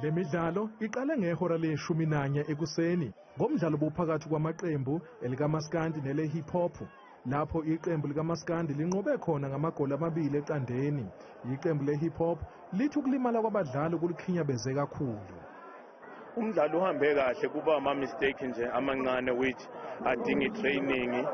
Le midlalo iqale ngehora le-11 ekuseni ngomdlalo obuphakathi kwamaqembu elikaMaskandi nele hip hop, lapho iqembu likaMaskandi linqobe khona ngamagoli 2-0. Iqembu le hip hop lithi ukulimala kwabadlali kulikhinyabeze kakhulu. Umdlalo uhambe kahle, kuba ama-mistake nje amancane which adinga i-training,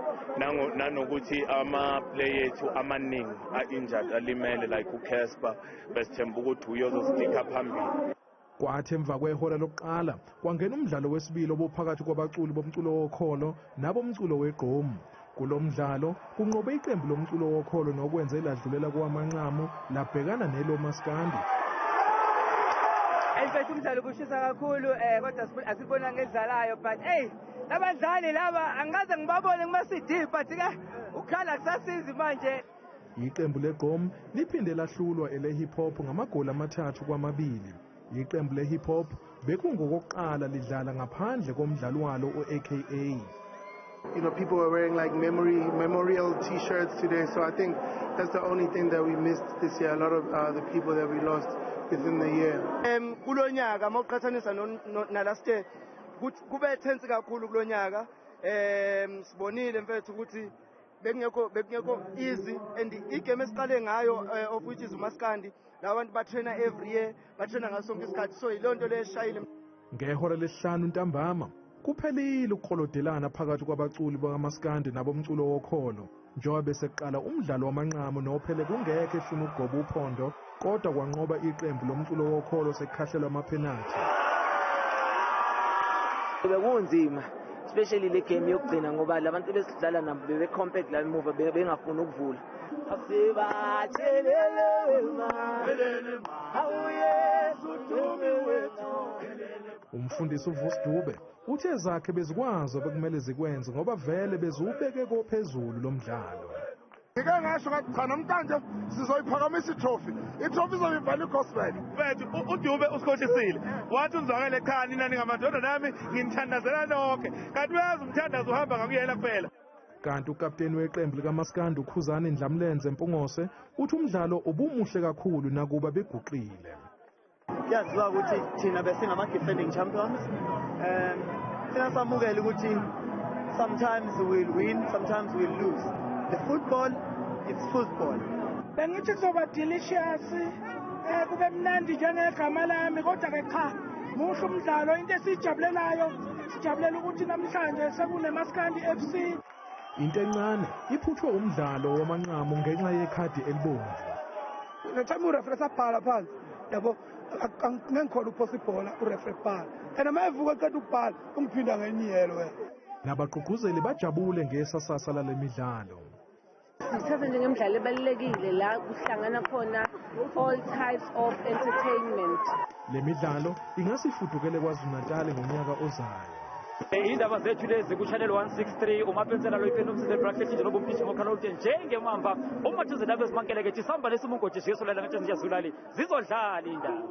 nanokuthi ama-player ethu amaningi a-injured, alimele, like uCasper. Besithemba ukuthi uye ozostika phambili. Kwathi emva kwehora lokuqala kwangena umdlalo wesibili obuphakathi kwabaculi bomculo wokholo nabomculo wegqomu. Kulo mdlalo kunqobe iqembu lomculo wokholo, nokwenze ladlulela kowamanqamu labhekana nelomaskandi. Mfethu, umdlalo kushisa kakhulu, kodwa asibona ngedlalayo, but hey, labadlali laba angikaze ngibabone kuma-CD, but ke ukhala kusasizi manje. Iqembu legqom liphinde lahlulwa ele hip hop ngamagoli 3-2. Iqembu le hip hop bekungokokuqala lidlala ngaphandle komdlalo walo u-AKA. People were wearing like memory memorial T-shirts today, so I think that's the only thing that we missed this year. A lot of the people that we lost within the year. Kulo nyaka, uma uqhathanisa na last year, kube tense kakhulu kulo nyaka. Sibonile, mfethu, ukuthi bekungekho easy, and igame esiqale ngayo, of which is uMaskandi, laba bantu batraina every year, batraina ngaso sonke isikhathi, so yiloo nto le eshayile. Ngehora lesihlanu ntambama kuphelile ukuqholodelana phakathi kwabaculi bakaMaskandi nabomculo wokholo, njengoba beseqala umdlalo wamanqamu nophele kungekho efuna ukugoba uphondo, kodwa kwanqoba iqembu lomculo wokholo sekukhahlelwa amaphenathi. Bekunzima, especially le game yokugcina, ngoba labantu besidlala nabo bebe-compact la emuva, bengafuni ukuvula. Asibathelele ma, awu Yesu Dube wethu. Umfundisi uVusi Dube uthe ezakhe bezikwazi obekumele zikwenze, ngoba vele beziwubeke kophezulu lo mdlalo. Ngike ngasho ngathi cha, namhlanje sizoyiphakamisa itrophy, itrophy izobe ibhala igospel. Mfethu, uDube usikhohlisile, wathi unzwakele, cha, nina ningamadodana nami, nginithandazela nonke, kanti uyazi umthandazo uhamba ngakuyena kuphela. Kanti ukapteni weqembu likaMaskandi uKhuzani Ndlamlenze Mpungose uthi umdlalo ubumuhle kakhulu nakuba beguqile. Kuyaziwa ukuthi thina besingama-defending champions. Thina samukele ukuthi sometimes we'll win, sometimes we'll lose. The football, it's football. Bengithi kuzoba delicious, kube mnandi njengegama lami, kodwa ke cha, muhle umdlalo. Into esiyijabulelayo, sijabulela ukuthi namhlanje sekuneMaskandi FC. Into encane iphuthwe umdlalo wamanqamu ngenxa yekhadi elibomvu. The time ureferee sabhala phansi, yabo, ngengikhona ukuphosa ibhola, ureferee kubhala, and uma evuka eqeda ukubhala, ungiphinda ngenye iyellow wena. Nabagqugquzeli bajabule ngesasasa lale midlalo. Sithatha njengemidlalo ebalulekile la kuhlangana khona all types of entertainment. Le midlalo ingase ifudukele KwaZulu-Natal ngonyaka ozayo. Indaba zethu lezi ku-channel 163, umapensela lo ipeni umsize bracket njengoba umphishimo ngokhala olude njengemamba uma thuze ndaba ezimankeleke jisamba lesimungoji jesu lala ngathi zinjazulali zizodlala indaba.